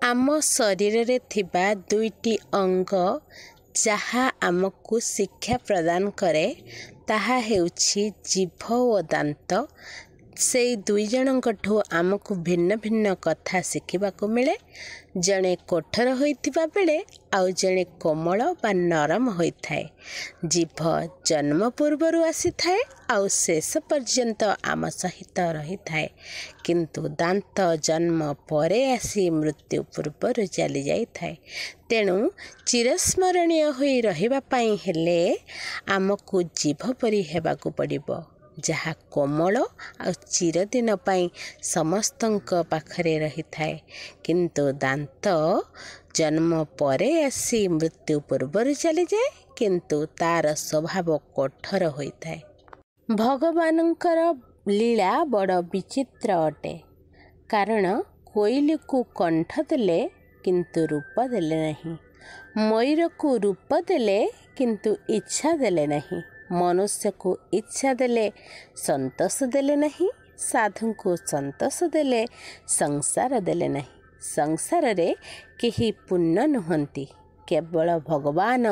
ଆମ ଶରୀରରେ ଥିବା ଦୁଇଟି ଅଙ୍ଗ ଯାହା ଆମକୁ ଶିକ୍ଷା ପ୍ରଦାନ କରେ, ତାହା ହେଉଛି ଜିଭ ଓ ଦାନ୍ତ। ସେଇ ଦୁଇ ଜଣଙ୍କଠୁ ଆମକୁ ଭିନ୍ନ ଭିନ୍ନ କଥା ଶିଖିବାକୁ ମିଳେ। ଜଣେ କଠୋର ହୋଇଥିବା ବେଳେ ଆଉ ଜଣେ କୋମଳ ବା ନରମ ହୋଇଥାଏ। ଜିଭ ଜନ୍ମ ପୂର୍ବରୁ ଆସିଥାଏ ଆଉ ଶେଷ ପର୍ଯ୍ୟନ୍ତ ଆମ ସହିତ ରହିଥାଏ, କିନ୍ତୁ ଦାନ୍ତ ଜନ୍ମ ପରେ ଆସି ମୃତ୍ୟୁ ପୂର୍ବରୁ ଚାଲିଯାଇଥାଏ। ତେଣୁ ଚିରସ୍ମରଣୀୟ ହୋଇ ରହିବା ପାଇଁ ହେଲେ ଆମକୁ ଜିଭ ପରି ହେବାକୁ ପଡ଼ିବ, ଯାହା କୋମଳ ଆଉ ଚିରଦିନ ପାଇଁ ସମସ୍ତଙ୍କ ପାଖରେ ରହିଥାଏ। କିନ୍ତୁ ଦାନ୍ତ ଜନ୍ମ ପରେ ଆସି ମୃତ୍ୟୁ ପୂର୍ବରୁ ଚାଲିଯାଏ, କିନ୍ତୁ ତା'ର ସ୍ୱଭାବ କଠୋର ହୋଇଥାଏ। ଭଗବାନଙ୍କର ଲୀଳା ବଡ଼ ବିଚିତ୍ର ଅଟେ, କାରଣ କୋଇଲିକୁ କଣ୍ଠ ଦେଲେ କିନ୍ତୁ ରୂପ ଦେଲେ ନାହିଁ, ମୟୂରକୁ ରୂପ ଦେଲେ କିନ୍ତୁ ଇଚ୍ଛା ଦେଲେ ନାହିଁ, ମନୁଷ୍ୟକୁ ଇଚ୍ଛା ଦେଲେ ସନ୍ତୋଷ ଦେଲେ ନାହିଁ, ସାଧୁଙ୍କୁ ସନ୍ତୋଷ ଦେଲେ ସଂସାର ଦେଲେ ନାହିଁ। ସଂସାରରେ କେହି ପୂର୍ଣ୍ଣ ନୁହନ୍ତି, କେବଳ ଭଗବାନ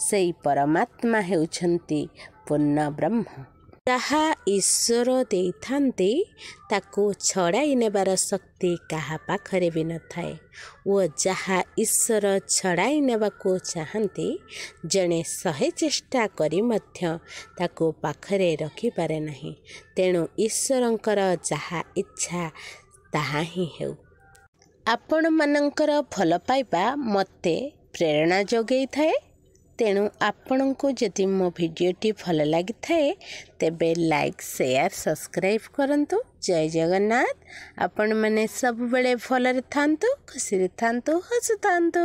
ସେଇ ପରମାତ୍ମା ହେଉଛନ୍ତି ପୂର୍ଣ୍ଣ ବ୍ରହ୍ମ। ଯାହା ଈଶ୍ୱର ଦେଇଥାନ୍ତି ତାକୁ ଛଡ଼ାଇ ନେବାର ଶକ୍ତି କାହା ପାଖରେ ବି ନଥାଏ, ଓ ଯାହା ଈଶ୍ୱର ଛଡ଼ାଇ ନେବାକୁ ଚାହାନ୍ତି ଜଣେ 100 ଚେଷ୍ଟା କରି ମଧ୍ୟ ତାକୁ ପାଖରେ ରଖିପାରେ ନାହିଁ। ତେଣୁ ଈଶ୍ୱରଙ୍କର ଯାହା ଇଚ୍ଛା ତାହା ହିଁ ହେଉ। ଆପଣମାନଙ୍କର ଭଲ ପାଇବା ମୋତେ ପ୍ରେରଣା ଯୋଗାଇଥାଏ। ତେଣୁ ଆପଣଙ୍କୁ ଯଦି ମୋ ଭିଡ଼ିଓଟି ଭଲ ଲାଗିଥାଏ ତେବେ ଲାଇକ୍, ସେୟାର, ସବସ୍କ୍ରାଇବ୍ କରନ୍ତୁ। ଜୟ ଜଗନ୍ନାଥ। ଆପଣମାନେ ସବୁବେଳେ ଭଲରେ ଥାଆନ୍ତୁ, ଖୁସିରେ ଥାଆନ୍ତୁ, ହସୁଥାନ୍ତୁ।